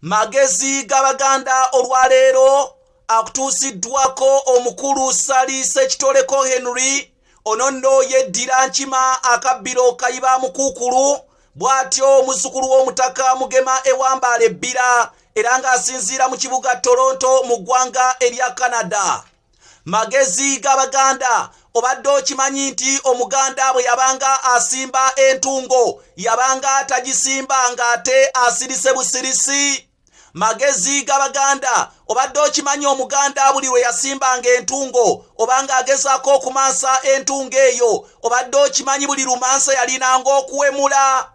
Magezi g'Abaganda olwaleero akutuusiddwako omukulu Ssali Ssekitoleko Henry. Ono nno yeddira Nkima, akabbiro Kayiba Mukuukulu, bw'atyo muzzukulu w'Omutaka Mugema ewambaala ebbira, era ng'asinziira mu kibuga Toronto mu ggwanga erya Canada. Magezi g'Abaganda, obadde okimanyi nti Omuganda bwe yabanga asimba entungo yabanga tagisimba ng'ate asirise busirisi? Magezi g'Abaganda, obadde okimanyi Omuganda buli lwe yasimbanga entungo obanga agezaako okumansa entungo eyo, obadde okimanyi buli lumansa yalinanga okuwemula?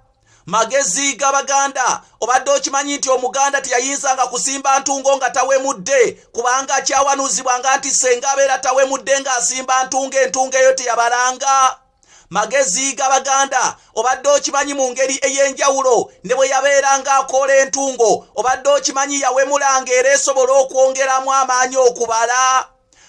Magezi g'Abaganda, obadde okimanyi nti Omuganda teyayinzanga kusimba ntungo nga tawemudde, kubanga kyawanuuzibwanga nti senga abeera tawemudde ng'asimba ntungo, entungo eyo teyabalanga? Magezi g'Abaganda, obadde okimanyi mu ngeri ey'enjawulo ne bwe yabeeranga akoola entungo, obadde okimanyi yawemulanga era esobola okwongeramu amaanyi okubala?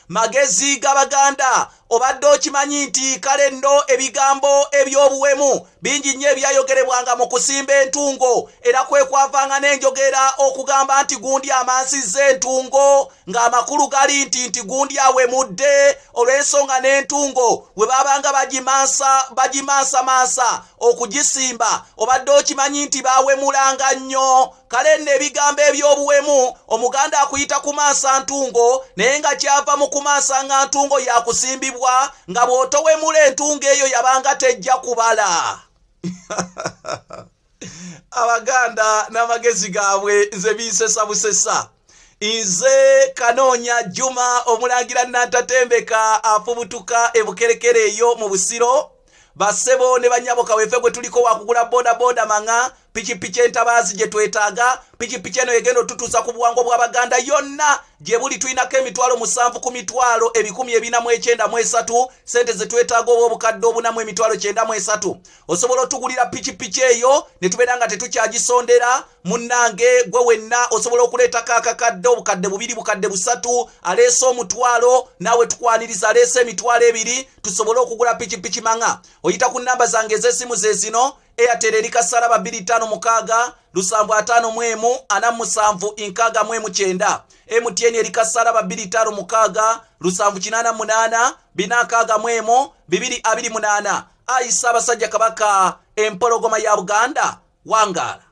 Magezi g'Abaganda, obadde okimanyi nti kale nno ebigambo eby'obuwemu bingi nnyo ebyayogerebwanga mu kusimba entungo, era kwe kwavanga n'enjogera okugamba nti gundi amansizza entungo, ng'amakulu gali nti gundi awemudde, olw'ensonga n'entungo bwe babanga bagimansamansa okugisimba, obadde okimanyi nti baawemulanga nnyo? Kale nno ebigambo eby'obuwemu, Omuganda akuyita kumansa ntungo, naye nga kyava mu kumansa nga ntungo yakusimbibwa, nga bw'otowemula entungo eyo yabanga tejja kubala. Abaganda n'amagezi gaabwe nze binsesa busesa. Nze Kanoonya Juma, Omulangira Nantatembeka, afubutuka ebukerekere eyo mu Busiro. Bassebo ne banyabo, kaweefe gwe tuliko wakugula boda boda manga pikipiki entabaazi gye twetaaga. Pikipiki eno egenda otutuusa ku buwangwa bw'Abaganda yonna gye buli. Tulinako 70,000 ku 493,000, sente ze twetaaga, oba 493,000. Osobola otugulira pikipiki eyo ne tubeera nga tetukyagisondera. Munnange gwe wenna osobola okuleetako akakadde, 2000, 3000, aleese 1,000 naawe tukwaniriza, aleese 20,000 tusobole okugula pikipiki manga. Oyita ku namba zange ez'essimu ze zino: Airtel eri kasalaba 256 751 47 69, MTN eri kasalaba 256 788 461 228. Ayi Ssaabasajja Kabaka, empologoma ya Buganda, wangaala.